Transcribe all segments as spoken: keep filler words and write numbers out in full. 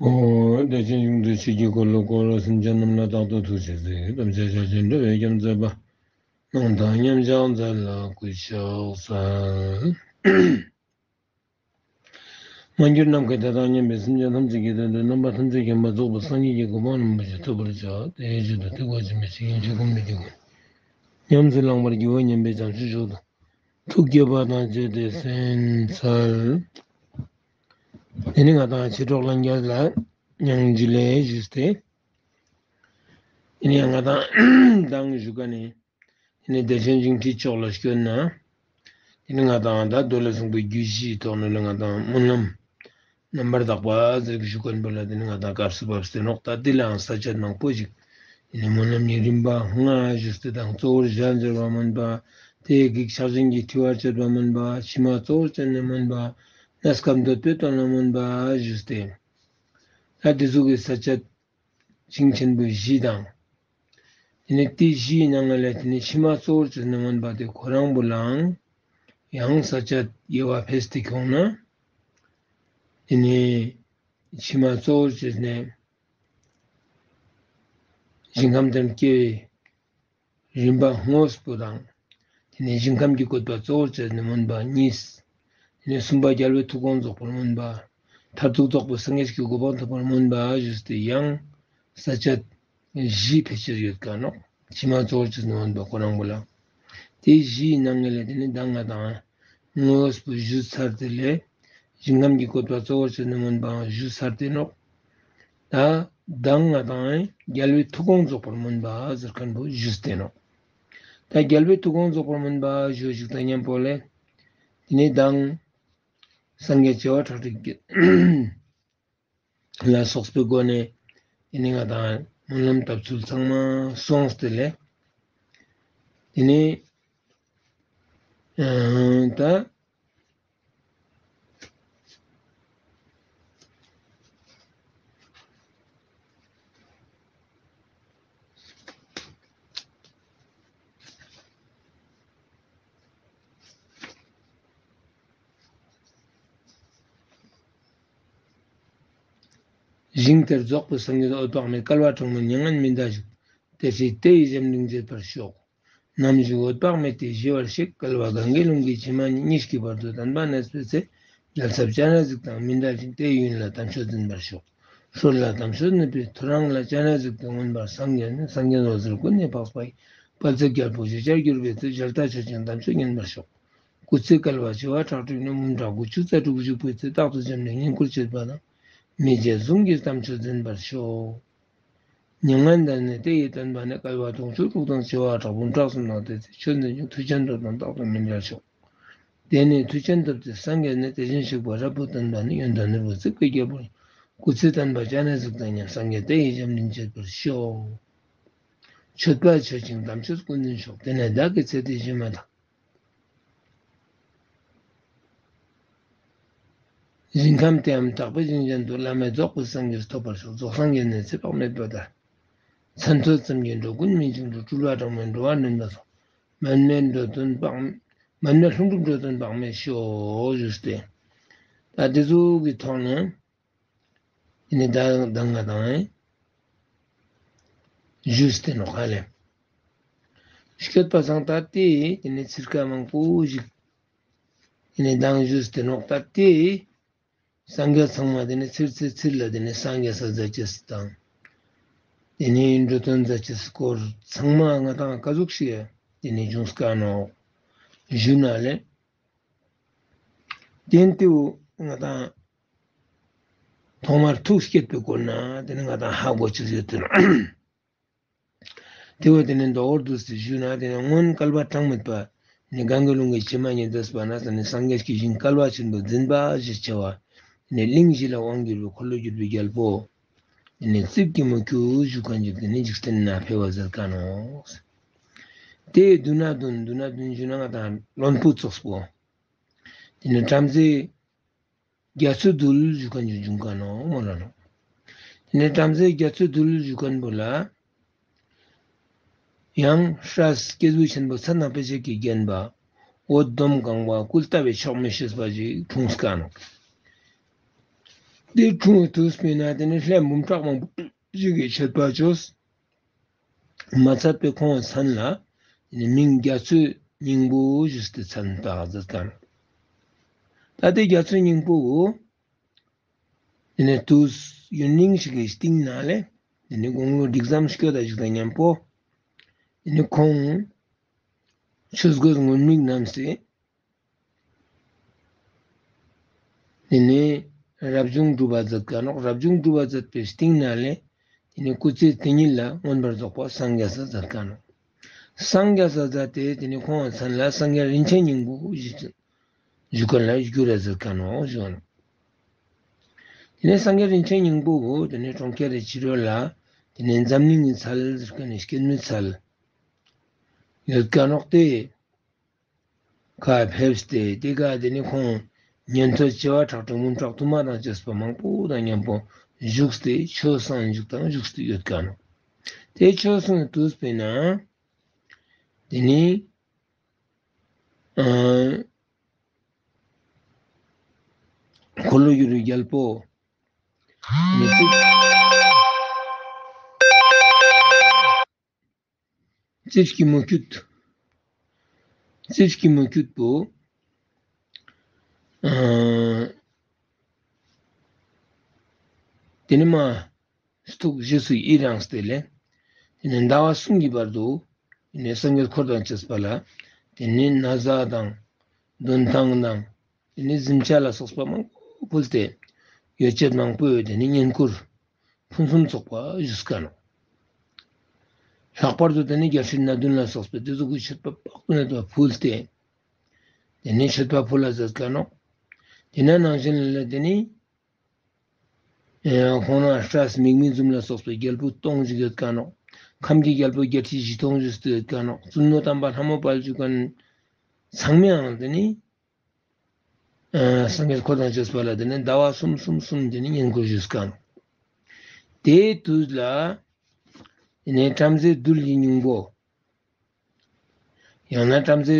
འོ། བདེ་ཆེན་གཞུང་དུ་ཆོས་ཀྱི་འཁོར་ལོ་བསྐོར། སེམས་ཅན་རྣམས་ལ་རྟག་ཏུ་ཐུགས་རྗེས་གཟིགས། དམ་ཆོས་རྒྱ་ཆེན་སྒྲུབ་པའི་རྒྱལ་མཛད་པ། གནང་དང་མཉམ་བཞག་མཛད་ལ་གུས་ཕྱག་འཚལ། མ་གྱུར་ནམ་མཁའི་མཐའ་དང་མཉམ་པའི་སེམས་ཅན་ཐམས་ཅད་ཀྱི་དོན་དུ་རྣམ་པ་ཐམས་ཅད་མཁྱེན་པ་རྫོགས་པའི་སངས་རྒྱས་ཀྱི་གོ་འཕང་རིན་པོ་ཆེ་ཐོབ་པར་བྱ། དེའི་ཆེད་དུ་ཐེག་པ་ཆེན་པོའི་ཆོས་ཉམས་སྒོམ་པའི་རྒྱུ་ཉམས་སུ་བླང་བར་བགྱིའོ་སྙམ་པའི་བྱང་ཆུབ་མཆོག་ཏུ་ཐུགས་བསྐྱེད་པ་དང་བཅས་ཏེ་གསན་འཚལ། དེ་ནི་ང་དང་མཆེད་གྲོགས་ལྷན་རྒྱས་ལ་ཡང་ཇུ་ལེ་ཞུས་ཏེ། དེ་ནི་ང་དང་མདང་ཞུ་ཁན་ནི། དེ་ནི་བདེ་ཆེན་འབྱུང་ཁྲིད་ཕྱོགས་ལ་སྐྱོད་ན། དེ་ནི་ང་དང་ད་མདོ་ལས་གསུངས་པའི་རྒྱུད་བཞིའི་ཐོག་ནས་ལ་ང་དང་སྨོན་ལམ་རྣམ་པར་དག་པ་ཟེར་གི་ཞུ་ཁན་པོ་ལ་དེ་ནི་ང་དང་སྐབས་སུ་བབས་ཏེ་ནོག། ད་དེ་ལའང་ས་བཅད་མང་པོ་ཞིག། དེ་ནི་སྨོན་ལམ་གྱི་རིམ་པ་ལྔ་ཞུས་ཏེ་དང་གཙོ་བོར་ཞལ་སྦྱར་བ་སྨོན་པ། དེའི་བགེགས་ཆགས་ཞེན་གྱི་ཐུལ་བར་བྱེད་པ་སྨོན་པ། ཕྱི་མ་གཙོ་བོར་བྱས་ནས་སྨོན་པ། གནས་སྐབས་འདོད་པའི་དོན་ལ་སྨོན་པ་ཞུས་ཏེ། ད་དེ་ཟུག་གི་ས་བཅད་བྱིངས་ཆེན་པོ་བཞི་དང་། དེ་ནི་དེ་བཞིའི་ནང་ལས་དེ་ནི་ཕྱི་མ་གཙོ་བོར་བྱས་ནས་སྨོན་པ་དེ་ཁོ་རང་པོ་ལའང་ཡང་ས་བཅད་དབྱེ་བ་ཕེས་ཏེ་ཁྱོང་ན། དེ་ནི་ཕྱི་མ་གཙོ་བོར་བྱས་ནས་ཞིང་ཁམས་དེར་སྐྱེ་བའི་རིམ་པ་དངོས་པོ་དང་། དེ་ནས་ཞིང་ཁམས་ཀྱི་བཀོད་པ་གཙོ་བོར་བྱས་ནས་སྨོན་པ་གཉིས། དེ་ནས་གསུམ་པ་རྒྱལ་བའི་ཐུགས་དགོངས་རྫོགས་པར་སྨོན་པ། མཐར་ཐུག་རྫོགས་པའི་སངས་རྒྱས་ཀྱི་གོ་འཕང་ཐོབ་པར་སྨོན་པ་ཞུས་ཏེ་ཡང་ས་བཅད་བཞི་ཕལ་ཆེར་ཡོད་ཀ་ནོག། ཕྱི་མ་གཙོ་བོར་བྱས་ནས་སྨོན་པ་ཁོ་རང་པོ་ལ། དེ་བཞིའི་ནང་ལས་དེ་ནི་མདང་ང་དང་དངོས་པོ་ཞུས་ཚར་ཏེ་ལས། ཞིང་ཁམས་ཀྱི་བཀོད་པ་གཙོ་བོར་བྱས་ནས་སྨོན་པའང་ཞུས་ཚར་ཏེ་ནོག། ད་མདང་ང་དང་རྒྱལ་བའི་ཐུགས་དགོངས་རྫོགས་པར་སྨོན་པ་ཟེར་ཁན་པོ་ཞུས་ཏེ་ནོག། ད་རྒྱལ་བའི་ཐུགས་དགོངས་རྫོགས་པར་སྨོན་པ་ཞུ་ཞིག་དང་མཉམ་པོ་ལས། དེ་ནི་མདང་སངས་རྒྱས་བྱེ་བ་ཁྲག་ཁྲིག་ལ་སོགས་པའི་སྒོ་ནས་དེ་ནི་ང་དང་སྨོན་ལམ་བཏབ་ཚུལ་ཚང་མ་སོང་སྟེ་ལས། དེ་ནི་ཨ་ད། ཞིང་དེར་རྫོགས་པའི་སངས་རྒྱས་འོད་དཔག་མེད། བསྐལ་པ་གྲངས་མེད་མྱ་ངན་མི་འདའ་ཞིག། དེ་སྲིད་དེ་ཡི་རྒྱབ་འབྲིང་བྱེད་པར་ཤོག། ནམ་ཞིག་འོད་དཔག་མེད་དེ་ཞི་བར་གཤེགས། བསྐལ་པ་གངྒཱའི་ཀླུང་གི་བྱེ་མ་སྙེད་ཀྱི་བར་དུ་བསྟན་པ་གནས་པའི་ཚེ། རྒྱལ་ཚབ་ཅ་ན་གཟིག་དང་མི་འབྲལ་ཞིང་། དེའི་ཡུན་ལ་དམ་ཆོས་འཛིན་པར་ཤོག། སྲོད་ལ་དམ་ཆོས་ནུབ་པའི་ཐོ་རངས་ལ། ཅ་ན་གཟིག་ཏུ་མངོན་པར་སངས་རྒྱས་ནས། སངས་རྒྱས་འོད་ཟེར་ཀུན་ནས་འཕགས་པ་ཡི། དཔལ་བརྩེགས་རྒྱལ་པོ་ཞེས་བྱར་གྱུར་པའི་ཚེ། ཞལ་ལྟ་མཆོད་ཅིང་དམ་ཆོས་ཉན་པར་ཤོག། སྐུ་ཚེ་བསྐལ་པ་བྱེ་བ་ཁྲག་ཁྲིག་ནི། མུན་ཕྲག་དགུ་བཅུ་རྩ་དྲུག་བཞུགས་པའི་ཚེ། རྟག་ཏུ་བྱམས་ནས་བསྙེན་བཀུར་བྱེད་པ་དང་། མི་བརྗེད་གཟུངས་ཀྱིས་དམ་ཆོས་འཛིན་པར་ཤོག། མྱ་ངན་འདས་ནས་དེ་ཡི་བསྟན་པ་ནི། བསྐལ་པ་དུང་ཕྱུར་དྲུག་དང་བྱེ་བ་ཕྲག་འབུམ་ཕྲག་གསུམ་དང་། དེ་ཚེ་ཆོས་འཛིན་ཞིང་མཐུ་ཆེན་འགྲོ་དོན་རྟག་ཏུ་མི་འབྲལ་ཤོག། དེ་ནས་མཐུ་ཆེན་ཐོབ་སྟེ་སངས་རྒྱས་ནས། དེ་བཞིན་གཤེགས་པ་རབ་ཏུ་བརྟན་པ་ནི། ཡོན་ཏན་ནོར་བུ་བརྩེགས་པའི་རྒྱལ་པོ་ཡི། སྐུ་ཚེ་བརྟན་པ་ཅ་ན་གཟིག་དང་མཉམ། སངས་རྒྱས་དེ་ཡི་རྒྱབ་འབྲིང་བྱེད་པར་ཤོག། མཆོད་པ་མཆོད་ཅིང་དམ་ཆོས་ཀུན་འཛིན་ཤོག། དེ་ནས་བདག་གི་ཚེ་འདི་ཞིག་མ་ཐག། ཞིང་ཁམས་དེའམ་དག་པའི་ཞིང་གཞན་དུ། བླ་མེད་རྫོགས་པའི་སངས་རྒྱས་ཐོབ་པར་ཤོག། རྫོགས་སངས་རྒྱས་ནས་ཚེ་དཔག་མེད་པ་དང་། མཚན་ཐོས་ཙམ་གྱིས་འགྲོ་ཀུན་སྨིན་ཅིང་འགྲོ། སྤྲུལ་པ་གྲངས་མེད་འགྲོ་བ་འདྲེན་པ་སོགས། མར་མེ་འགྲོ་དོན་དཔག་མར་མེ་ལྷུན་གྲུབ་འགྲོ་དོན་དཔག་མེད་ཤོག་ཞུས་ཏེ། ད་དེ་ཟུག་གི་ཐོག་ནས། དེ་ནི་ད་མདང་ང་དང་ཞུས་ཏེ་ནོག་ཧ་ལེ། སྐྱོད་པ་སང་ད་དེ་དེ་ནི་ཚིར་ཀ་མང་པོ་ཞིག། དེ་ནི་མདང་ཞུས་ཏེ་ནོག། ད་དེ་སངས་རྒྱས་ཚང་མ་དེ་ནི་ཚིར་ཚིར་ཚིར་ལ་དེ་ནི་སངས་རྒྱས་ས་མཛད་ཅེས་དང་། དེ་ནི་འགྲོ་དོན་མཛད་ཅེས་སྐོར་ཚང་མ་ང་དང་ཀ་ཟུག་ཞིག་དེ་ནི་བྱུང་ཀ་ནོག་ཞུ་ན་ལེ། དེ་ནི་དེའུ་ང་དང་ཐོག་མར་ཐུགས་བསྐྱེད་པའི་སྒོ་ནས་དེ་ནི་ང་དང་ཧ་གོ་ཅེས་ཡོད་དེ་ནོག། དེ་བས་དེ་ནི་མདོར་བསྡུས་ཏེ་ཞུས་ན། དེ་ནི་སྔོན་བསྐལ་པ་གྲངས་མེད་པ་ནི་གངྒཱའི་ཀླུང་གི་བྱེ་མ་སྙེད་འདས་པ་ན། ས་ནི་སངས་རྒྱས་ཀྱི་ཞིང་བསྐལ་པ་ཆེན་པོ་འཛིན་པ་ཞེས་བྱ་བ་ནི་གླིང་བཞི་ལ་དབང་བསྒྱུར་བའི་འཁོར་ལོས་སྒྱུར་བའི་རྒྱལ་པོ་ནི་རྩིབས་ཀྱི་མུ་ཁྱུད་བཞུགས་མཁན་ཅིག་དེ་ནི་འཇིག་རྟེན་ན་ཕེབས་པ་ཟེར་ཀ་ནོག། དེ་མདུན་ན་མདུན་མདུན་ན་མདུན་ཞུས་ན་ང་དང་བློན་པོ་ཙོགས་པོ། དེ་ནི་བྲམ་ཟེ་རྒྱ་མཚོའི་རྡུལ་བཞུགས་མཁན་ཅིག་བྱུང་ཀ་ནོག་མོལ་ལ་ནོག། དེ་ནས་བྲམ་ཟེ་རྒྱ་མཚོའི་རྡུལ་བཞུགས་མཁན་པོ་ལ་ཡང་སྲས་སྐྱེས་བུ་ཆེན་པོ་ཚེ་དང་དཔེ་བྱད་ཀྱིས་བརྒྱན་པ། འོད་འདོམ་གང་བ་སྐུ་ལྟ་བས་ཆོག་མི་ཤེས་པ་ཞིག་འཁྲུངས་ཀ་ནོག། དེ་འཁྲུངས་དུས་པས་ན་དེ་ནི་ལྷ་འབུམ་ཕྲག་མང་པོ་ཞིག་གི་མཆོད་པ་བཅོས། མ་ཚད་པའི་ཁོང་མཚན་ལ་དེ་ནི་མིང་རྒྱ་མཚོའི་སྙིང་པོ་ཞུས་ཏེ་མཚན་བཏགས་མཛད་ཀ་ནོག། ད་དེ་རྒྱ་མཚོའི་སྙིང་པོ་བོ་དེ་ནི་དུས་ཡུན་རིང་ཞིག་གི་སྟིང་ནེ་ལེ་དེ་ནི་དགུང་ལོ་འགྲིག་ཙམ་སྐྱོད་ད་ཞིག་དང་མཉམ་པོ་དེ་ནི་ཁོང་ཆོས་གོས་ངུར་སྨྲིག་བསྣམས་ཏེ་དེ་ནི་རབ་བྱུང་སྒྲུབ་པ་མཛད་ཀ་ནོག། རབ་བྱུང་སྒྲུབ་པ་མཛད་པའི་སྟིང་ནེ་ལེ་དེ་ནི་སྐུ་ཚེ་དེ་ཉིད་ལ་མངོན་པར་རྫོགས་པ་སངས་རྒྱས་ས་མཛད་ཀ་ནོག། སངས་རྒྱས་ས་མཛད་དེ་དེ་ནི་ཁོང་མཚན་ལ་སངས་རྒྱས་རིན་ཆེན་སྙིང་པོ་ཞུ་ཞུ་ཁན་ལ་གྱུར་ར་མཛད་ཀ་ནོག་ཞུ་ནོག། དེ་ནི་སངས་རྒྱས་རིན་ཆེན་སྙིང་པོ་བོ་དེ་ནི་གྲོང་ཁྱེར་རི་ཕྱི་རོལ་ལ་དེ་ནི་འཛམ་གླིང་གི་ཚལ་ཟེར་ཁན་ནི་སྐྱེད་མོས་ཚལ་ཡོད་ཀ་ནོག། དེ་ཀ་ཕེབས་ཏེ་དེ་ཀ་དེ་ནི་ཁོང་ཉན་ཐོས་བྱེ་བ་ཁྲག་ཁྲིག་མོན་གྲགས་དུ་མ་དང་བཅས་པ་མང་པོ་དང་མཉམ་པོ་བཞུགས་ཏེ་ཆོས་གསུངས་ཏེ་བཞུགས་ཏེ་ཡོད་ཀ་ནོག། དེ་ཆོས་གསུངས་དུས་པས་ན་དེ་ནི་ཨ་འཁོར་ལོས་སྒྱུར་བའི་རྒྱལ་པོ་ནི་རྩིབས་ཀྱི་མུ་ཁྱུད། རྩིབས་ཀྱི་མུ་ཁྱུད་པོ་ཨ་དེ་ནི་མ་སྟུག་ཞེས་སུ་ཡི་རངས་ཏེ་ལེ། དེ་ནི་ཟླ་བ་གསུམ་གྱི་བར་དུ་དེ་ནི་སངས་རྒྱས་འཁོར་དང་བཅས་པ་ལ་དེ་ནི་ན་བཟའ་དང་འདོན་ཐང་དང་དེ་ནི་གཟིམ་ཆ་ལ་སོགས་པ་མང་པོ་ཕུལ་ཏེ་ཡོ་བྱད་མང་པོའི་དེ་ནི་བསྙེན་བཀུར་ཕུན་སུམ་ཚོགས་པ་ཞུས་ཀ་ནོག། ལྷག་པར་དུ་དེ་ནི་རྒྱལ་སྲིད་སྣ་བདུན་ལ་སོགས་པའི་དེ་ཟུག་གི་མཆོད་པ་དཔག་ཏུ་མེད་པ་ཕུལ་ཏེ་དེ་ནི་མཆོད་པ་ཕུལ་ལ་མཛད་ཀ་ནོག། དེ་ནི་ནང་བཞིན་ལ་དེ་ནི་ཁོང་ན་སྲས་མིག་མི་འཛུམ་ལ་སོགས་པའི་རྒྱལ་པོ་སྟོང་ཞིག་ཡོད་ཀ་ནོག། ཁམས་ཀྱི་རྒྱལ་པོ་བརྒྱད་ཁྲི་བཞི་སྟོང་ཞིག་ཡོད་ཀ་ནོག། བཙུན་མོ་དམ་པ་ལྷ་མོ་དཔལ་ཞུ་ཁན་ཚང་མའང་དེ་ནི་ཨ་སངས་རྒྱས་འཁོར་དང་བཅས་པ་ལ་དེ་ནི་ཟླ་བ་གསུམ་གསུམ་གསུམ་དེ་ནི་བསྙེན་བཀུར་ཞུས་ཀ་ནོག། དེའི་དུས་ལ་དེ་ནི་བྲམ་ཟེ་རྡུལ་གྱི་སྙིང་པོ། ཡང་ན་བྲམ་ཟེ་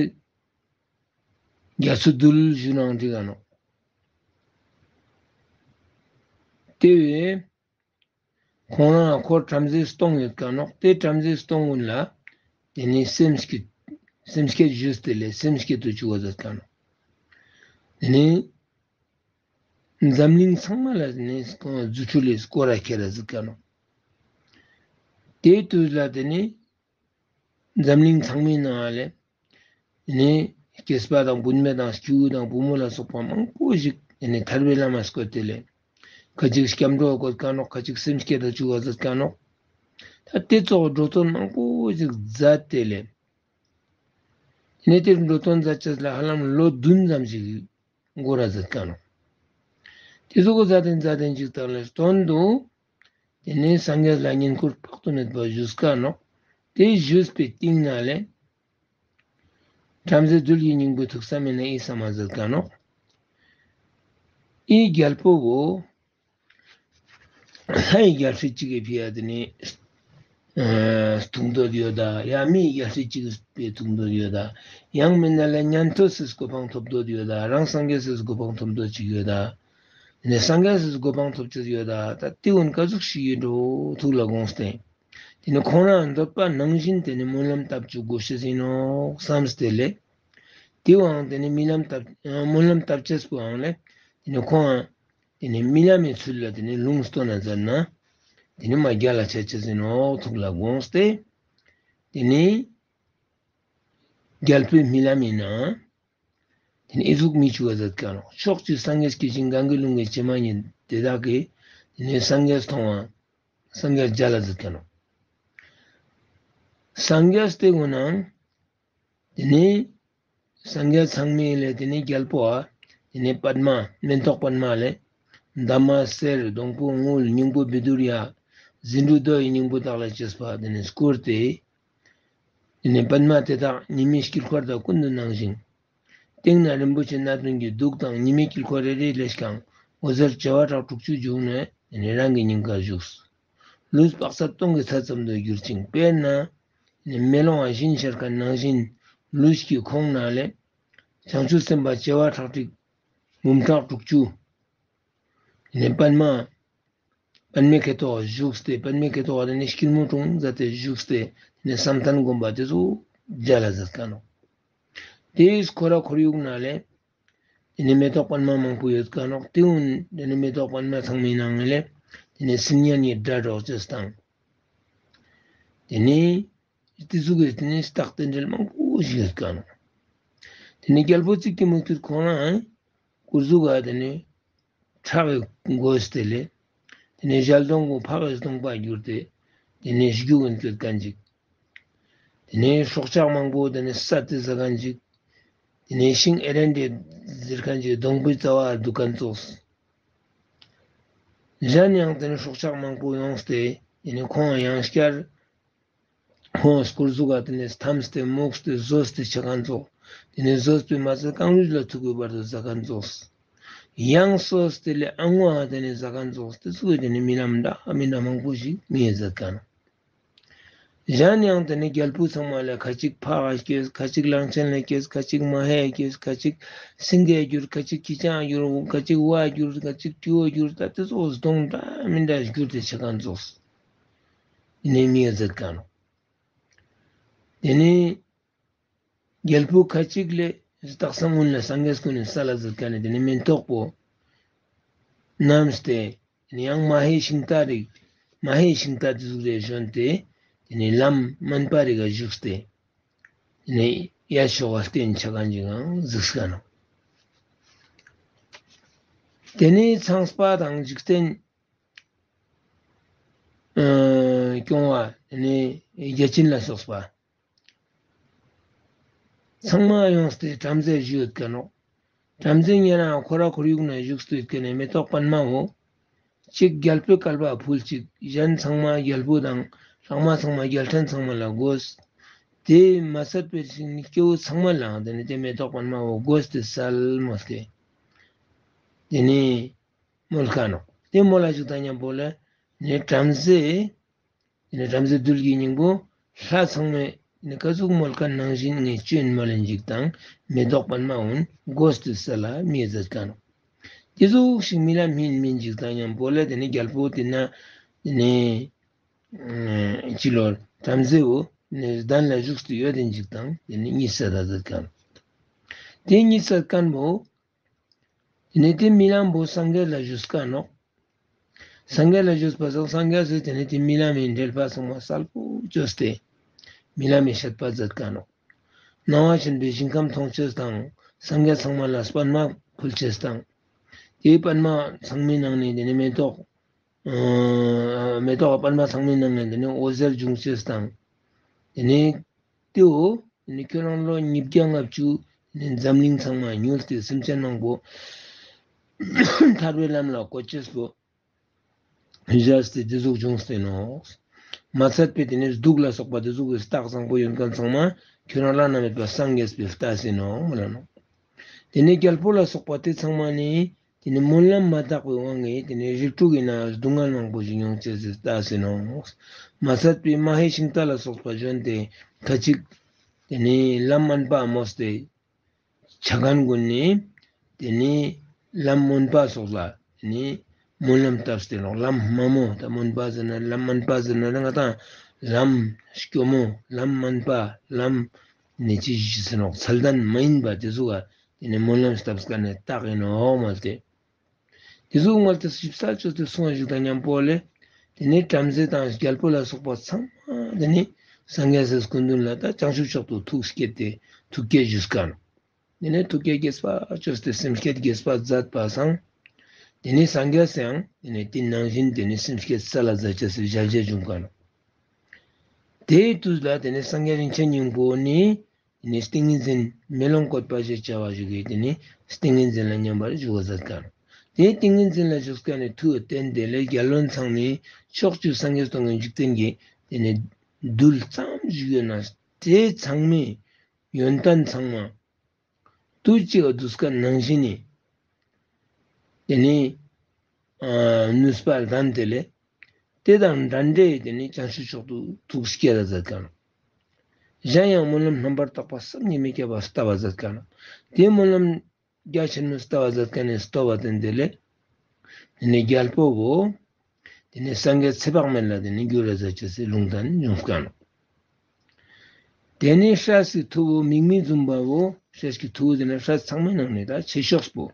རྒྱ་མཚོ་རྡུལ་ཞུ་ནའང་འགྲིག་ག་ནོག། དེ་བས་ཁོང་རང་འཁོར་བྲམ་ཟེ་སྟོང་ཡོད་ཀ་ནོག། དེ་བྲམ་ཟེ་སྟོང་ཀུན་ལ་དེ་ནི་སེམས་བསྐྱེད་སེམས་བསྐྱེད་ཞུས་ཏེ་ལེ་སེམས་བསྐྱེད་དུ་བཅུག་པ་མཛད་ཀ་ནོག། དེ་ནི་འཛམ་གླིང་ཚང་མ་ལ་དེ་ནི་ཁོང་རྫུ་འཕྲུལ་ལས་སྐོར་ར་ཁྱེར་ར་མཛད་ཀ་ནོག། དེའི་དུས་ལ་དེ་ནི་འཛམ་གླིང་ཚང་མའི་ནང་ལས་དེ་ནི་སྐྱེས་པ་དང་བུད་མེད་དང་སྐྱེ་བོ་དང་བུ་མོ་ལ་སོགས་པ་མང་པོ་ཞིག་དེ་ནི་ཐར་པའི་ལམ་ལ་བཀོད་དེ་ལེ་ཁ་ཅིག་སྐྱབས་འགྲོ་བཀོད་ཀ་ནོག། ཁ་ཅིག་སེམས་བསྐྱེད་དུ་བཅུག་པ་མཛད་ཀ་ནོག། ད་དེ་ཙོགས་འགྲོ་དོན་མང་པོ་ཞིག་མཛད་དེ་ལེ་དེ་ནི་དེར་འགྲོ་དོན་མཛད་ཅེས་ལ་ཧ་ལམ་ལོ་བདུན་ཙམ་ཞིག་འགོར་ར་མཛད་ཀ་ནོག། དེ་ཟུག་གི་མཛད་དེ་མཛད་དེ་ཅིག་དང་ལས་དོན་དུ་དེ་ནི་སངས་རྒྱས་ལ་བསྙེན་བཀུར་དཔག་ཏུ་མེད་པ་ཞུས་ཀ་ནོག། དེ་ཞུས་པའི་སྟིང་ནེ་ལས་བྲམ་ཟེ་རྡུལ་གྱི་སྙིང་པོས་ཐུགས་བསམ་མེད་ན་འི་སམ་མ་མཛད་ཀ་ནོག། འི་རྒྱལ་པོ་བོ་ལྷའི་རྒྱལ་སྲིད་ཅིག་གི་ཕི་ཡ་དེ་ནི་ཨ་ཐུག་འདོད་ཡོད་ད། ཡང་མིའི་རྒྱལ་སྲིད་ཅིག་གི་ཕི་ཐུག་འདོད་ཡོད་ད། ཡང་མིན་ན་ལས་ཉན་ཐོས་སི་གོ་འཕང་ཐོབ་འདོད་ཡོད་ད། རང་སངས་རྒྱས་སི་གོ་འཕང་ཐོབ་འདོད་ཅིག་ཡོད་ད། དེ་ནི་སངས་རྒྱས་སི་གོ་འཕང་ཐོབ་ཅེས་ཡོད་ད། ད་དེ་གུན་ག་ཟུག་ཞིག་ཡིན་འགྲོ་ཐུགས་ལ་དགོངས་ཏེ། དེ་ནི་ཁོང་རང་འདོད་པ་ནང་བཞིན་དེ་ནི་སྨོན་ལམ་བཏབ་བཅུག་དགོས་ཤེས་ཡིན་ནོག་བསམས་ཏེ་ལས། དེའང་དེ་ནི་སྨོན་ལམ་བཏབ་སྨོན་ལམ་བཏབ་ཅེས་པོའང་ལས་དེ་ནི་ཁོང་དེ་ནི་རྨི་ལམ་མི་ཚུལ་ལ་དེ་ནི་ལུང་སྟོན་ན་མཛད་ན་དེ་ནི་མ་རྒྱལ་ལ་ཆ་ཅེས་ཡིན་ནོག་ཐུགས་ལ་དགོངས་ཏེ། དེ་ནི་རྒྱལ་པོའི་རྨི་ལམ་ཡིན་ན་དེ་ནི་ཨི་ཟུག་མི་ཆུ་བ་མཛད་ཀ་ནོག། ཕྱོགས་བཅུའི་སངས་རྒྱས་སྐྱེ་ཞིང་གང་གི་ལུང་གི་བྱེ་མ་སྙེད། དེ་དག་གིས་དེ་ནི་སངས་རྒྱས་མཐོང་བ་སངས་རྒྱས་མཇལ་ལ་མཛད་ཀ་ནོག། སངས་རྒྱས་དེ་གུན་ནང་དེ་ནི་སངས་རྒྱས་ཚང་མའི་ལས་དེ་ནི་རྒྱལ་པོ་ཨ་དེ་ནི་པདྨ་མེ་ཏོག་པདྨ་ལས་འདབ་མ་གསེར་སྡོང་པོ་དངུལ་སྙིང་པོ་བཻ་ཌཱུརྱ་རྫུ་འཕྲུལ་རྡོ་ཡི་སྙིང་པོ་དག་ལས་སྐྱེས་པ་དེ་ནི་བསྐུར་ཏེ། དེ་ནི་པདྨ་དེ་དག་ཉི་མའི་དཀྱིལ་འཁོར་དང་ཀུན་ཏུ་སྣང་ཞིང་། སྟེང་ན་རིན་པོ་ཆེ་སྣ་བདུན་གྱི་གདུགས་དང་ཉི་མའི་དཀྱིལ་འཁོར་རེ་རེ་ལས་ཀྱང་འོད་ཟེར་བྱེ་བ་ཕྲག་དྲུག་ཅུ་བྱུང་ནས་དེ་ནི་རང་གི་སྙིང་གར་བཞུགས། ལུས་དཔག་ཚད་སྟོང་གི་ཚད་ཙམ་དུ་གྱུར་ཅིང་དཔེར་ན་དེ་ནི་མེ་ལོང་ང་བཞིན་ཤར་ཁན་ནང་བཞིན་ལུས་ཀྱི་ཁོང་ན་ལས་བྱང་ཆུབ་སེམས་དཔའ་བྱེ་བ་ཕྲག་ཁྲིག་འབུམ་ཕྲག་དྲུག་ཅུ་ ཏེ་ནེ་པདྨ་པདྨའི་ཁ་ཐོག་བཞུགས་ཏེ་པདྨའི་ཁ་ཐོག་ཏེ་ནེ་སྐྱིལ་མོ་ཀྲུང་མཛད་དེ་བཞུགས་ཏེ་ཏེ་ནེ་བསམ་གཏན་སྒོམ་པ་ཏེ་ཙོགས་མཇལ་ལ་མཛད་ཀ་ནོག། ཏེ་ཁོ་ར་ཁོར་ཡུག་ནང་ལེ་ཏེ་ནེ་མེ་ཏོག་པདྨ་མང་པོ་ཡོད་ཀ་ནོག། ཏེ་གུན་ཏེ་ནེ་མེ་ཏོག་པདྨ་ཚང་མའི་ནང་ལེ་ཏེ་ནེ་སིལ་སྙན་གྱི་སྒྲ་སྒྲོག་ཅེས་དང་ཏེ་ནེ་ཏེ་ཙོགས་སི་ཏེ་ནེ་རྟགས་རྟེན་འབྲེལ་མང་པོ་ཞིག་ཡོད་ཀ་ནོག། ཏེ་ནེ་རྒྱལ་པོ་གཅིག་གི་མུ་སྟེགས་ཁོང་རང་སྐུ་གཟུགས་ཀ་ཏེ་ནེ་ཁྲག་གི་གོས་ཏེ་ལེ། ཏེ་ནེ་ཞལ་གདོང་གུན་ཕག་གི་གདོང་པ་གྱུར་ཏེ་ཏེ་ནེ་རྒྱུག་གིན་སྐྱོད་ཁན་ཅིག། ཏེ་ནེ་སྲོག་ཆགས་མང་པོ་ཏེ་ནེ་བསད་དེ་ཟ་ཁན་ཅིག། ཏེ་ནེ་ཤིང་ཨེ་རན་ཌེ་ཟེར་ཁན་ཅིག་སྡོང་པོའི་རྩ་བ་དུག་ཁན་ཙོགས། གཞན་ཡང་ཏེ་ནེ་སྲོག་ཆགས་མང་པོ་ཡོངས་ཏེ་ཏེ་ནེ་ཁོང་ཡང་སྐྱར་ཁོང་སྐུ་གཟུགས་ཀ་ཏེ་ནེ་ཐམས་ཏེ་མུགས་ཏེ་ཟོས་ཏེ་ཆ་ཁན་ཙོགས། ཏེ་ནེ་ཟོས་པའི་མ་ཚད་རྐང་རུས་ལ་ཐུག་པའི་བར་དུ་ཟ་ཁན་ཙོགས། ཡང་སོས་ཏེ་ལེ་ཨ་ངོ་ཨ་ཏེ་ནེ་ཟ་ཁན་ཙོགས་ཏེ་ཙོགས་ཏེ་ནེ་རྨི་ལམ་འདྲ་མི་འདྲ་མང་པོ་ཞིག་རྨིས་ཏེ་ཟེར་ཀ་ནོག། གཞན་ཡང་ཏེ་ནེ་རྒྱལ་པོ་ཚང་མ་ལ་ཁ་ཅིག་ཕག་ག་སྐྱེས། ཁ་ཅིག་གླང་ཆེན་ལ་སྐྱེས། ཁ་ཅིག་མ་ཧེ་སྐྱེས། ཁ་ཅིག་སེང་གེ་གྱུར། ཁ་ཅིག་ཁྱི་སྤྱང་གྱུར། ཁ་ཅིག་ཝ་གྱུར། ཁ་ཅིག་སྤྲེའུ་གྱུར། ད་ཏེ་ཙོགས་སྡོང་འདྲ་མི་འདྲ་གྱུར་ཏེ་ཆ་ཁན་ཙོགས་ཏེ་ནེ་རྨིས་ཏེ་ཟེར་ཀ་ནོག། ཏེ་ནེ་རྒྱལ་པོ་ཁ་ཅིག་ལེ་རྟགས་སང་གུན་ལ་སངས་རྒྱས་གུན་ནི་སལ་ལ་མཛད་ཁན་ནི་ཏེ་ནེ་མེ་ཏོག་པོ་བསྣམས་ཏེ་ཏེ་ནེ་ཡང་མ་ཧེའི་ཤིང་རྟ་རིགས་མ་ཧེའི་ཤིང་རྟ་ཏེ་ཟུག་རེ་ཞོན་ཏེ་ཏེ་ནེ་ལམ་དམན་པ་རིགས་ཀ་ཞུགས་ཏེ་ཏེ་ནེ་ཡ་ཤོག་ག་བརྟེན་ཆ་ཁན་ཅིག་ཡང་གཟིགས་ཀ་ནོག། ཏེ་ནེ་ཚངས་པ་དང་འཇིག་རྟེན་ཨ་སྐྱོང་བ་ཏེ་ནེ་བརྒྱ་བྱིན་ལ་སོགས་པ་ཚང་མ་ཡོངས་ཏེ་བྲམ་ཟེ་ཞུ་ཡོད་ཀ་ནོག། བྲམ་ཟེ་ཉེ་རང་ཁོ་ར་ཁོར་ཡུག་ནེ་བཞུགས་ཏེ་ཡོད་ཁན་ནི་མེ་ཏོག་པདྨ་བོ་ཅིག་རྒྱལ་པོའི་བསྐལ་པ་ཕུལ་ཅིག། གཞན་ཚང་མ་རྒྱལ་པོ་དང་ལྷག་མ་ཚང་མ་རྒྱལ་ཕྲན་ཚང་མ་ལ་གོས། ཏེ་མ་ཚད་པའི་སྐྱེ་བོ་ཚང་མ་ལའང་ཏེ་ནེ་ཏེ་མེ་ཏོག་པདྨ་བོ་གོས་ཏེ་སལ་མོལ་ཏེ་ཏེ་ནེ་མོལ་ཀ་ནོག། ཏེ་མོལ་ལ་ཞིག་དང་ཉམ་པོ་ལེ་ཏེ་ནེ་བྲམ་ཟེ་ཏེ་ནེ་བྲམ་ཟེ་བདུད་ཀྱི་སྙིང་པོ་ལྷ་ཚང་མའི་ཏེ་ནེ་ཀ་ཟུག་མོལ་ཁན་ནང་བཞིན་ངས་ཅོ་ཨིན་མོལ་ལེན་ཅིག་དང་མེ་ཏོག་པདྨ་གུན་གོས་ཏེ་སལ་ལ་རྨིས་ཏེ་ཟེར་ཀ་ནོག། ཏེ་ཟུག་ཞིག་རྨི་ལམ་རྨིས་རྨིས་ཅིག་དང་ཉམ་པོ་ལེ་ཏེ་ནེ་རྒྱལ་པོ་ཏེ་ན་ཏེ་ནེ་ཅི་ལོ་བྲམ་ཟེ་བོ་ཏེ་ནེ་གདན་ལ་བཞུགས་ཏེ་ཡོད་དེ་ཅིག་དང་ཏེ་ནེ་གཉིད་སད་ད་ཟེར་ཀ་ནོག། ཏེ་གཉིད་སད་ཁན་བོ་ཏེ་ནེ་ཏེ་རྨི་ལམ་བོ་སངས་རྒྱས་ལ་ཞུས་ཀ་ནོག། སངས་རྒྱས་ལ་ཞུས་པ་སང་སངས་རྒྱས་སི་ཏེ་ནེ་ཏེ་རྨི་ལམ་མི་འགྲེལ་པ་ཚང་མ་གསལ་པོ་ཅོས་ཏེ་རྨི་ལམ་མི་བཤད་པ་མཛད་ཀ་ནོག། སྣང་བ་ཆེན་པོའི་ཞིང་ཁམས་མཐོང་ཅེས་དང་སངས་རྒྱས་ཚང་མ་ལ་པདྨ་ཕུལ་ཅེས་དང་ཏེ་པདྨ་ཚང་མའི་ནང་ནེ་ཏེ་ནེ་མེ་ཏོག་ཨ་མེ་ཏོག་པདྨ་ཚང་མའི་ནང་ནེ་ཏེ་ནེ་འོད་ཟེར་འབྱུང་ཅེས་དང་ཏེ་ནེ་ཏེའོ་ཏེ་ནེ་ཁྱོད་རང་ལོ་ཉིས་བརྒྱ་ལྔ་བཅུ་ཏེ་ནེ་འཛམ་གླིང་ཚང་མ་ཉུལ་ཏེ་སེམས་ཅན་མང་པོ་ཐར་པའི་ལམ་ལ་བཀོད་ཅེས་པོ་བཞག་སྟེ་ཏེ་ཟུག་བྱུང་སྟེ་ནོག། མ་ཚད་པའི་ཏེ་ནེ་གདུགས་ལ་སོགས་པ་ཏེ་ཟུག་གི་རྟགས་བཟང་པོ་ཡོད་ཁན་ཚང་མ་ཁྱོད་རང་བླ་ན་མེད་པ་སངས་རྒྱས་པའི་རྟགས་ཨིན་ནོག་མོལ་ལ་ནོག། ཏེ་ནེ་རྒྱལ་པོ་ལ་སོགས་པ་ཏེ་ཚང་མ་ནི་ཏེ་ནེ་སྨོན་ལམ་མ་དག་པའི་དབང་གིས་ཏེ་ནེ་རིགས་དྲུག་གི་ནང་སྡུག་བསྔལ་མང་པོ་ཞིག་མྱོང་ཅེས་སི་རྟགས་ཨིན་ནོག། མ་ཚད་པའི་མ་ཧེའི་ཤིང་རྟ་ལ་སོགས་པ་ཞོན་ཏེ་ཁ་ཅིག་ཏེ་ནེ་ལམ་དམན་པ་མོས་ཏེ་ཆ་ཁན་གུན་ནི་ཏེ་ནེ་ལམ་དམན་པ་སོགས་ལ་ཏེ་ནེ་སྨོན་ལམ་བཏབ་སྟེ་ནོག། ལམ་དམའ་མོ་ད་དམན་པ་ཟེར་ན་ལམ་དམན་པ་ཟེར་ན་ང་དང་ལམ་སྐྱོ་མོ་ལམ་དམན་པ་ལམ་ནེ་ཅི་ཞིག་ཟེར་ནོག་ཚད་ལྡན་མ་ཡིན་པ་ཏེ་ཟུག་ག་ཏེ་ནེ་སྨོན་ལམ་བཏབ་ཁན་ནི་རྟགས་ཨིན་ནོག་མོལ་ཏེ། ཏེ་ཟུག་མོལ་ཏེ་ཞིབ་གསལ་ཅོས་ཏེ་གསུངས་ཞིག་དང་ཉམ་པོ་ལེ། ཏེ་ནེ་བྲམ་ཟེ་དང་རྒྱལ་པོ་ལ་སོགས་པ་ཚང་མ་ཏེ་ནེ་སངས་རྒྱས་སི་སྐུ་མདུན་ལ་ད་བྱང་ཆུབ་མཆོག་ཏུ་ཐུགས་བསྐྱེད་དེ་ཐུགས་བསྐྱེད་ཞུས་ཀ་ནོག། ཏེ་ནེ་ཐུགས་བསྐྱེད་རྒྱས་པ་ཅོས་ཏེ་སེམས་བསྐྱེད་རྒྱས་པ་མཛད་པ་སང་ཏེ་ནེ་སངས་རྒྱས་སི་ཡང་ཏེ་ནེ་ཏེ་ནང་བཞིན་ཏེ་ནེ་སེམས་བསྐྱེད་སལ་ལ་མཛད་ཅེས་སི་ཞལ་བཞེས་བྱུང་ཀ་ནོག། ཏེའི་དུས་ལ་ཏེ་ནེ་སངས་རྒྱས་རིན་ཆེན་སྙིང་པོ་ནི་ཏེ་ནེ་ཏིང་ངེ་འཛིན་མེ་ལོང་བཀོད་པ་ཞེས་བྱ་བ་ཞིག་གི་ཏེ་ནེ་ཏིང་ངེ་འཛིན་ལ་མཉམ་པར་བཞུགས་པ་མཛད་ཀ་ནོག། ཏེ་ཏིང་ངེ་འཛིན་ལ་བཞུགས་ཀ་ནེ་མཐུ་བསྟན་ཏེ་ལེ་རྒྱལ་བློན་ཚང་མས་ཕྱོགས་བཅུའི་སངས་རྒྱས་སྟོང་གི་འཇིག་རྟེན་གྱི་ཏེ་ནེ་རྡུལ་ཙམ་ཞིག་ཡོད་ན་ཏེ་ཚང་མའི་ཡོན་ཏན་ཚང་མ་དུས་གཅིག་ག་བསྡུས་ཀ་ནང་བཞིན་ནི་ཏེ་ནེ་ཨ་ནུས་པ་ལྡན་ཏེ་ལེ། ཏེ་དང་འདྲ་འདྲའི་ཏེ་ནེ་བྱང་ཆུབ་མཆོག་ཏུ་ཐུགས་བསྐྱེད་ལ་མཛད་ཀ་ནོག། གཞན་ཡང་སྨོན་ལམ་རྣམ་པར་དག་པ་བསམ་གྱིས་མི་ཁྱབ་པ་བཏབ་པ་མཛད་ཀ་ནོག། ཏེ་སྨོན་ལམ་རྒྱ་ཆེན་མོ་བཏབ་པ་མཛད་ཀ་ནེ་བསྟོད་པ་བསྟན་ཏེ་ལེ། ཏེ་ནེ་གྱལ་པོ་བོ་ཏེ་ནེ་སངས་རྒྱས་ཚེ་དཔག་མེད་ལ་ཏེ་ནེ་གྱུར་ར་ཛད་ཅེས་སི་ལུང་བསྟན་ཡོངས་ཀ་ནོག། ཏེ་ནེ་སྲས་སི་ཐུ་བོ་མིག་མི་འཛུམ་པ་བོ་སྲས་ཀྱི་ཐུ་བོ་ཏེ་ནེ་སྲས་ཚང་མའི་ནང་ནེ་ད་ཆེ་ཤོས་པོ་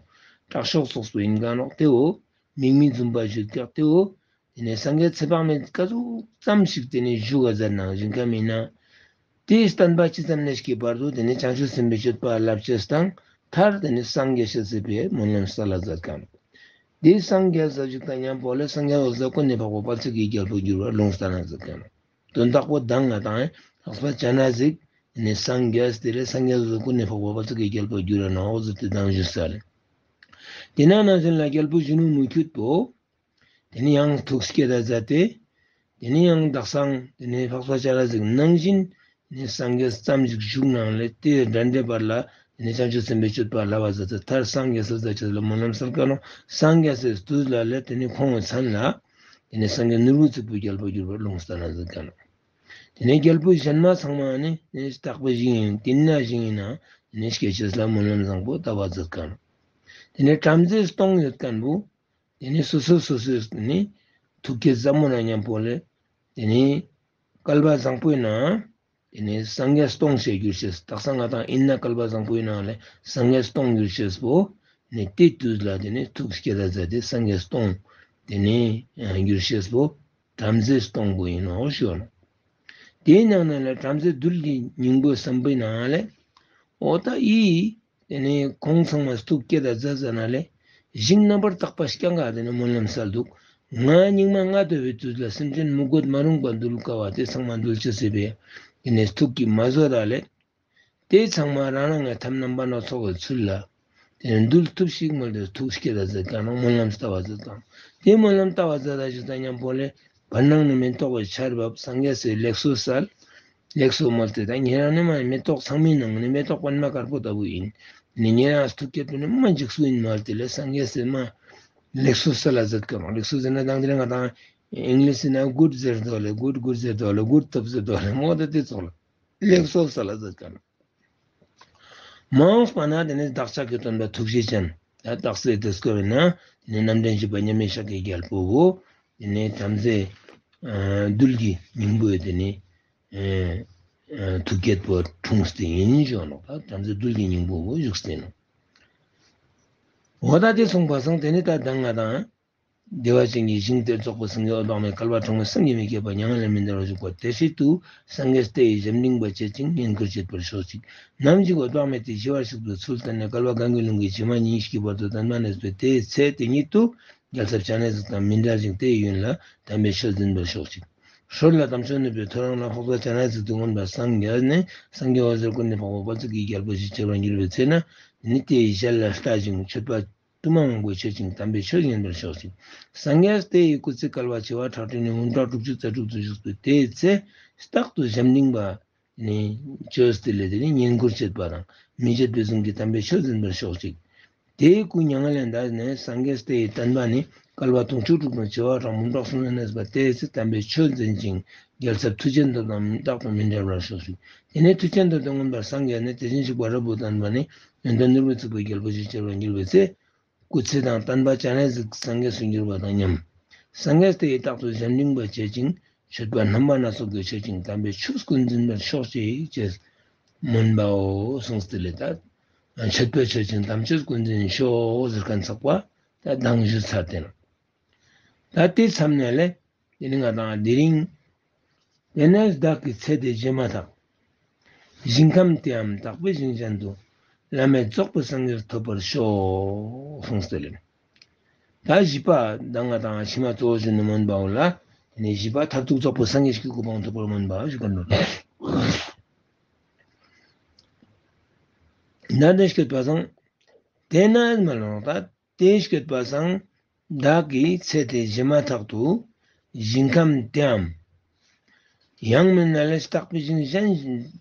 དྲག་ཤོས་ཙོགས་པོ་ཨིན་ཀ་ནོག། ཏེ་བོ་མིག་མི་འཛུམ་པ་ཞུ་ཀྱག། ཏེ་བོ་ཏེ་ནེ་སངས་རྒྱས་ཚེ་དཔག་མེད་ཀ་ཟུག་ཙམ་ཞིག་ཏེ་ནེ་ཞུགས་ས་ཛད་ནང་ཞིང་ཁམས་མེད་ན། ཏེའི་བསྟན་པ་ཅི་ཙམ་ནེ་སྐྱེས་བར་དུ་ཏེ་ནེ་བྱང་ཆུབ་སེམས་དཔའི་སྤྱོད་པ་ལབ་ཅེས་དང་མཐར་ཏེ་ནེ་སངས་རྒྱས་ཤེས་སི་ཕིའ་སྨོན་ལམ་སལ་ལ་ཛད་ཀ་ནོག། ཏེ་སངས་རྒྱས་ས་ཞིག་དང་ཉམ་པོ་ལ་སངས་རྒྱས་འོད་ཟེར་ཀུན་ནས་འཕགས་པ་དཔལ་བརྩེགས་ཀྱི་རྒྱལ་པོ་གྱུར་པ་ལུང་བསྟན་ན་ཛད་ཀ་ནོག། དོན་དག་པོ་མདང་ང་དང་འཕགས་པ་སྤྱན་རས་གཟིགས་ཏེ་ནེ་སངས་རྒྱས་ཏེ་ལ་སངས་རྒྱས་འོད་ཟེར་ཀུན་ནས་འཕགས་པ་དཔལ་བརྩེགས་ཀྱི་རྒྱལ་པོ་གྱུར་ར་ནོག་ཟེར་ཏེ་མདང་ཞུས་ས་ལེ། ཏེ་ནེ་ནང་བཞིན་ལ་རྒྱལ་པོ་གཞོན་ནུ་མུ་ཁྱུད་པོ་ཏེ་ནེ་ཡང་ཐུགས་བསྐྱེད་ད་ཛད་དེ། ཏེ་ནེ་ཡང་དག་སང་ཏེ་ནེ་འཕགས་པ་སྤྱན་རས་གཟིགས་ནང་བཞིན་ཏེ་ནེ་སངས་རྒྱས་ཙམ་ཞིག་ཞུགས་ནང་ལེ་ཏེ་འགྲན་བྲལ་བར་ལ་ཏེ་ནེ་བྱང་ཆུབ་སེམས་དཔའི་སྤྱོད་པ་ལབ་པ་ཛད་དེ་མཐར་སངས་རྒྱས་སི་ཛད་ཅེས་ལ་སྨོན་ལམ་སལ་ཀ་ནོག། སངས་རྒྱས་སི་དུས་ལ་ལེ་ཏེ་ནེ་ཁོང་གི་མཚན་ལ་ཏེ་ནེ་སངས་རྒྱས་ནོར་བུ་རྩིག་པོའི་རྒྱལ་པོ་གྱུར་པ་ལུང་བསྟན་ན་ཛད་ཀ་ནོག། ཏེ་ནེ་རྒྱལ་པོ་གཞན་མ་ཚང་མ་ནི་ཏེ་ནེ་རྟག་པ་ཞིག་ཨིན་ཏེ་ནེ་ཞིག་ཨིན་ན་ཏེ་ནེ་སྐྱེ་ཅེས་ལ་སྨོན་ལམ་བཟང་པོ་བཏབ་པ་ཛད་ཀ་ནོག། ཏེ་ནེ་བྲམ་ཟེ་སྟོང་ཡོད་ཁན་བོ་ཏེ་ནེ་སོ་སོ་སོ་སོའི་ཏེ་ནེ་ཐུགས་བསྐྱེད་ཟབ་མོ་ན་ཉམ་པོ་ལེ་ཏེ་ནེ་བསྐལ་པ་བཟང་པོའི་ནང་ཏེ་ནེ་སངས་རྒྱས་སྟོང་ཞིག་གྱུར་ཅེས། དག་ས་ང་དང་ཨིན་ན་བསྐལ་པ་བཟང་པོའི་ནང་ལེ་སངས་རྒྱས་སྟོང་གྱུར་ཅེས་པོ་ཏེ་ནེ་ཏེ་དུས་ལ་ཏེ་ནེ་ཐུགས་བསྐྱེད་ད་ཛད་དེ་སངས་རྒྱས་སྟོང་ཏེ་ནེ་གྱུར་ཅེས་པོ་བྲམ་ཟེ་སྟོང་པོ་ཨིན་ནོག་ཞུ་ནོག། ཏེའི་ནང་ན་ལེ་བྲམ་ཟེ་རྡུལ་གྱི་སྙིང་པོ་སམ་བྷོ་ཊའི་ནང་ལེ་འོ་ད་ཨི་ཏེ་ནེ་ཁོང་ཚང་མ་ཐུགས་བསྐྱེད་ད་ཛད་ཟ་ན་ལེ་ཞིང་རྣམ་པར་དག་པ་རྐྱང་ག་ཏེ་ནེ་སྨོན་ལམ་སལ་དུག། ང་སྙིགས་མ་ལྔ་བདོ་བའི་དུས་ལ་སེམས་ཅན་མུ་གེ་མ་རུངས་པ་གདུལ་དཀའ་བ་ཏེ་ཚང་མ་གདུལ་ཅེས་སི་ཕིའ་ཏེ་ནེ་ཐུགས་ཀྱི་མ་བཟོད་ད་ལེ། ཏེ་ཚང་མ་རང་རང་ངི་ཐབས་རྣམ་པ་སྣ་ཚོགས་སི་ཚུལ་ལ་ཏེ་ནེ་འདུལ་ཐུབ་ཤིག་མོལ་ཏེ་ཐུགས་བསྐྱེད་ད་ཛད་ཀ་ནོག། སྨོན་ལམ་བཏབ་པ་ཛད་ཀ་ནོག། ཏེ་སྨོན་ལམ་བཏབ་པ་ཛད་ད་ཞིག་དང་ཉམ་པོ་ལེ་བར་སྣང་ནེ་མེ་ཏོག་གི་ཆར་བབས། སངས་རྒྱས་སི་ལེགས་སོ་སལ། ལེགས་སོ་མོལ་ཏེ་ད་ཉེ་རང་ནེ་མ་མེ་ཏོག་ཚང་མའི་ནང་ནེ་མེ་ཏོག་པདྨ་དཀར་པོ་ལྟ་བུ་ཨིན། ཏེ་ནེ་ཉེ་རང་ཐུགས་བསྐྱེད་པོ་ནི་མ་འཇིགས་སུ་ཨིན་མོལ་ཏེ་ལེ་སངས་རྒྱས་སི་མ་ལེགས་སོ་སལ་ལ་ཛད་ཀ་ནོག། ལེགས་སོ་ཟེར་ན་དང་ཏེ་རིང་ང་དང་ཨིང་ལིཤ་ན་གུཌ་ཟེར་དོ་ལེ། གུཌ་གུཌ་ཟེར་དོ་ལེ། གུཌ་ཐོབ་ཟེར་དོ་ལེ། མོ་ད་ཏེ་ཙོགས་ལ་ལེགས་སོ་སལ་ལ་ཛད་ཀ་ནོག། མ་འོངས་པ་ན་ཏེ་ནེ་བདག་ཅག་གི་སྟོན་པ་ཐུགས་རྗེ་ཅན། ད་རྟགས་གསལ་ཏེ་སྐོར་བས་ན་ཏེ་ནེ་རྣམ་འདྲེན་བཞི་པ་མཉམ་མེད་ཤཱཀྱའི་རྒྱལ་པོ་བོ་ཏེ་ནེ་བྲམ་ཟེ་རྡུལ་གྱི་སྙིང་པོའི་ཏེ་ནེ་ཐུགས་བསྐྱེད་པོ་འཁྲུངས་ཏེ་ཨིན་ཞུ་ནོག། ད་བྲམ་ཟེ་རྡུལ་གྱི་སྙིང་པོ་བོ་བཞུགས་ཏེ་ཨིན་ནོག། འོ་ད་ཏེ་སོང་པ་སང་ཏེ་ནེ་ད་མདང་ང་དང་བདེ་བ་ཅན་གྱི་ཞིང་དེར་རྫོགས་པའི་སངས་རྒྱས་འོད་དཔག་མེད་བསྐལ་པ་གྲངས་མེད་བསམ་གྱིས་མི་ཁྱབ་པ་མྱ་ངན་ལས་མི་འདའ་བར་བཞུགས་པ་དེ་སྲིད་དུ་སངས་རྒྱས་དེ་ཡི་ཞབས་འབྲིང་པ་བྱེད་ཅིང་བསྙེན་བཀུར་བྱེད་པར་ཤོག་ཅིག། ནམ་ཞིག་འོད་དཔག་མེད་དེ་ཞི་བར་གཤེགས་པའི་ཚུལ་བསྟན་ནས་བསྐལ་པ་གང་གི་ཀུན་གྱི་བྱེ་མ་སྙེད་ཀྱི་བར་དུ་དམ་པ་གནས་པའི་དེའི་ཚེ་དེ་ཉིད་དུ་རྒྱལ་ཚབ་སྤྱན་རས་གཟིགས་དང་མི་འབྲལ་ཞིང་དེ་ཡི་ཡུན་ལ་དམ་པའི་ཆོས་འཛིན་པར་ཤོག་ཅིག། སྲོད་ལ་དམ་ཆོས་ནུབ་པའི་ཐོ་རངས་ལ་འཕགས་པ་སྤྱན་རས་གཟིགས་དེ་མངོན་པར་སངས་རྒྱས་ནས་སངས་རྒྱས་འོད་ཟེར་ཀུན་ནས་འཕགས་པ་དཔལ་བརྩེགས་ཀྱི་རྒྱལ་པོ་ཞེས་བྱ་བར་འགྱུར་བའི་ཚེ་ན་ནི་དེ་ཡི་ཞལ་ལ་ལྟ་ཞིང་མཆོད་པ་དུ་མ་མང་པོས་མཆོད་ཅིང་དམ་པའི་ཆོས་ཉན་པར་ཤོག་ཅིག། སངས་རྒྱས་དེ་ཡི་སྐུ་ཚེ་བསྐལ་པ་བྱེ་བ་ཁྲག་ཁྲིག་ནས་འུན་ཁྲག་དྲུག་ཅུ་རྩ་དྲུག་ཏུ་བཞུགས་པའི་དེའི་ཚེ་རྟག་ཏུ་ཞབས་འབྲིང་པ་ནི་ཆོས་དེ་ལས་དེ་ནི་བསྙེན་བཀུར་བྱེད་པ་དང་མི་བརྗེད་པའི་གཟུངས་ཀྱིས་དམ་པའི་ཆོས་འཛིན་པར་ཤོག་ཅིག། དེའི་སྐུ་མྱ་ངན་ལས་འདས་ནས་སངས་རྒྱས་དེ་ཡི་བསྟན་པ་ནི་བསྐལ་པ་དུང་ཕྱུར་དྲུག་དང་བྱེ་བ་ཕྲག་མོ་ཕྲག་གསུམ་ལ་གནས་པ་དེའི་ཚེ་དམ་པའི་ཆོས་འཛིན་ཅིང་རྒྱལ་ཚབ་མཐུ་ཆེན་ཐོབ་དང་རྟག་ཏུ་མི་འབྲལ་བར་ཤོག་ཅིག། དེ་ནས་མཐུ་ཆེན་ཐོབ་དང་མངོན་པར་སངས་རྒྱས་ནས་དེ་བཞིན་གཤེགས་པ་རབ་ཏུ་བརྟན་པ་ནི་ཡོན་ཏན་ནོར་བུས་བརྩེགས་པའི་རྒྱལ་པོ་ཞེས་བྱ་བར་འགྱུར་བའི་ཚེ། སྐུ་ཚེ་དང་བསྟན་པ་སྤྱན་རས་གཟིགས་སངས་རྒྱས་སུ་འགྱུར་བ་དང་མཉམ། སངས་རྒྱས་དེ་ཡི་རྟག་ཏུ་ཞབས་འབྲིང་པ་བྱེད་ཅིང་མཆོད་པ་རྣམ་པ་སྣ་ཚོགས་ཀྱིས་མཆོད་ཅིང་དམ་པའི་ཆོས་ཀུན་འཛིན་པར་ཤོག་ཅིག་ཅེས་སྨོན་པའོ་གསུངས་ཏེ་ལེ། ད་མཆོད་པས་མཆོད་ཅིང་དམ་ཆོས་ཀུན་འཛིན་ཤོག་ཟེར་ཁན་ཚག་པ་ད་མདང་ཞུས་ཚར་ཏེ་ནོག། ད་དེ་མཚམས་ནས་ལེ། དེ་ནི་ང་དང་དེ་རིང་། དེ་ནས་བདག་གི་ཚེ་དེ་བཞེས་མ་ཐག། ཞིང་ཁམས་དེའམ་དག་པའི་ཞིང་གཞན་དུ། བླ་མེད་རྫོགས་པའི་སངས་རྒྱས་ཐོབ་པར་ཤོག་གསུངས་ཏེ་ལེ། ད་བཞི་པ་ད་ང་དང་ཕྱི་མ་གཙོ་བོ་ཞུ་ནི་སྨོན་པའོ་ལ། དེ་ནས་བཞི་པ་མཐར་ཐུག་རྫོགས་པའི་སངས་རྒྱས་ཀྱི་གོ་འཕང་ཐོབ་པར་སྨོན་པ་ཞུ་ག་ནོག། ད་དེ་སྐྱོད་པ་སང་། དེ་ནས་མ་ལོང་ད། དེ་སྐྱོད་པ་སང་བདག་གི་ཚེ་དེ་བཞེས་མ་ཐག་ཏུ་ཞིང་ཁམས་དེའམ། ཡང་མིན་ན་ལས་དག་པའི་ཞིང་གཞན་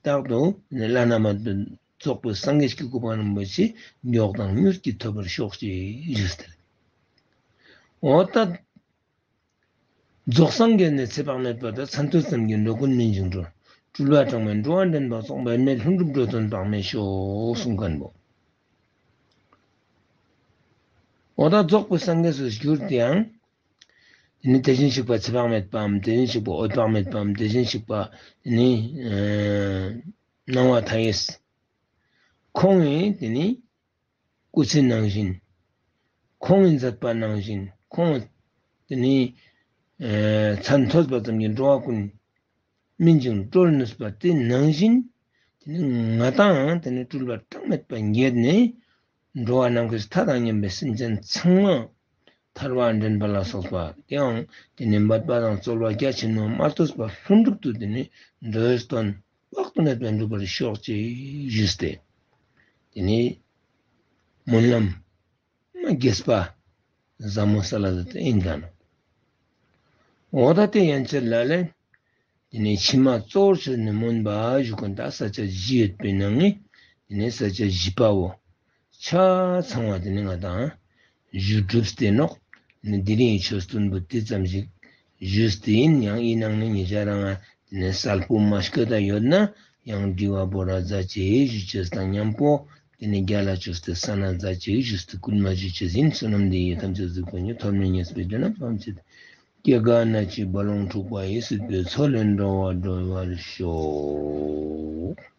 དག་ཏུ་བླ་ན་མེད་པའི་རྫོགས་པའི་སངས་རྒྱས་ཀྱི་གོ་འཕང་རིན་པོ་ཆེ་མགྱོགས་དང་མྱུར་གྱིས་ཐོབ་པར་ཤོག་ཅེས་ཞུས་ཏེ། འོ་ད། རྫོགས་སངས་རྒྱས་ནས་ཚེ་དཔག་མེད་པ་དང་མཚན་ཐོས་ཙམ་གྱིས་འགྲོ་ཀུན་སྨིན་ཞིང་གྲོལ། སྤྲུལ་པ་གྲངས་མེད་འགྲོ་བ་འདྲེན་པ་སོགས་འབད་མེད་ལྷུན་གྲུབ་འགྲོ་དོན་དཔག་མེད་ཤོག་གསུང་མཁན་པོ། འོ་ད་རྫོགས་པའི་སངས་རྒྱས་སུ་གྱུར་ཏེ་ཡང་། དེ་ནི་དེ་བཞིན་གཤེགས་པ་ཚེ་དཔག་མེད་པའམ། དེ་བཞིན་གཤེགས་པ་འོད་དཔག་མེད་པའམ། དེ་བཞིན་གཤེགས་པ་དེ་ནི་སྣང་བ་མཐའ་ཡས། ཁོང་ངི་དེ་ནི་སྐུ་ཚེ་ནང་བཞིན། ཁོང་ངི་མཛད་པ་ནང་བཞིན། ཁོང་དེ་ནི་མཚན་ཐོས་པ་ཙམ་གྱིས་འགྲོ་བ་ཀུན། སྨིན་ཅིང་སྤྲོ་བར་ནུས་པ་དེ་ནང་བཞིན། དེ་ནི་ང་དང་དེ་ནི་སྤྲུལ་པ་གྲངས་མེད་པ་བརྒྱད་ནི། འགྲོ་བ་ནམ་མཁའི་མཐའ་དང་མཉམ་པའི་སེམས་ཅན་ཚང་མ་ཐར་པ་འདྲེན་པ་ལ་སོགས་པ་དེའང་དེ་ནི་འབད་པ་དང་རྩོལ་བ་རྒྱ་ཆེན་མོ་མ་ལྟོས་པར་ལྷུན་གྲུབ་ཏུ་དེ་ནི་འགྲོ་བའི་དོན་དཔག་ཏུ་མེད་པ་འགྲུབ་པར་ཤོག་ཅེས་ཞུས་ཏེ། དེ་ནི་སྨོན་ལམ་མ་རྒྱས་པ་ཟབ་མོ་ས་ལ་ཟེར་ཏེ་ཨིན་ག་ནོག། འོ་ད་དེ་ཡན་ཆད་ལ་ལས། དེ་ནས་ཕྱི་མ་གཙོ་བོར་བྱས་ནས་སྨོན་པ་ཞུ་མཁན་ད་ས་བཅད་བཞི་ཡོད་པའི་ནང་ནས། དེ་ནས་ས་བཅད་བཞི་པ་བོ། ཆ་ཚང་བ་དེ་ནས་ང་དང་ཞུ་གྲུབ་སྟེ་ནོག། དེ་ནས་དེ་རིང་ཆོས་སྟོན་པོ་དེ་ཙམ་ཞིག་ཞུས་ཏེ་ཨིན། ཡང་འི་ནང་ནས་ཉེ་ཞ་རང་ང་དེ་ནས་གསལ་པོ་མ་སྐྱོད་ད་ཡོད་ན་ཡང་དྲི་བ་བོ་ར་མཛད་ཅེས་ཞུ་ཅེས་དང་མཉམ་པོ། དེ་ནས་རྒྱལ་ལ་ཅོས་ཏེ་ས་ན་མཛད་ཅེས་ཞུས་ཏེ་སྐུལ་མ་ཞུ་ཅེས་ཨིན། བསོད་ནམས་འདི་ཡིས་ཐམས་ཅད་གཟིགས་པ་ཉིད། ཐོབ་ནས་ཉེས་པའི་དགྲ་རྣམས་ཕམ་བྱས་ཏེ། སྐྱེ་རྒ་ན་འཆིའི་རྦ་ཀློང་འཁྲུགས་པ་ཡི། སྲིད་པའི་མཚོ་ལས་འགྲོ་བ་སྒྲོལ་བར་ཤོག།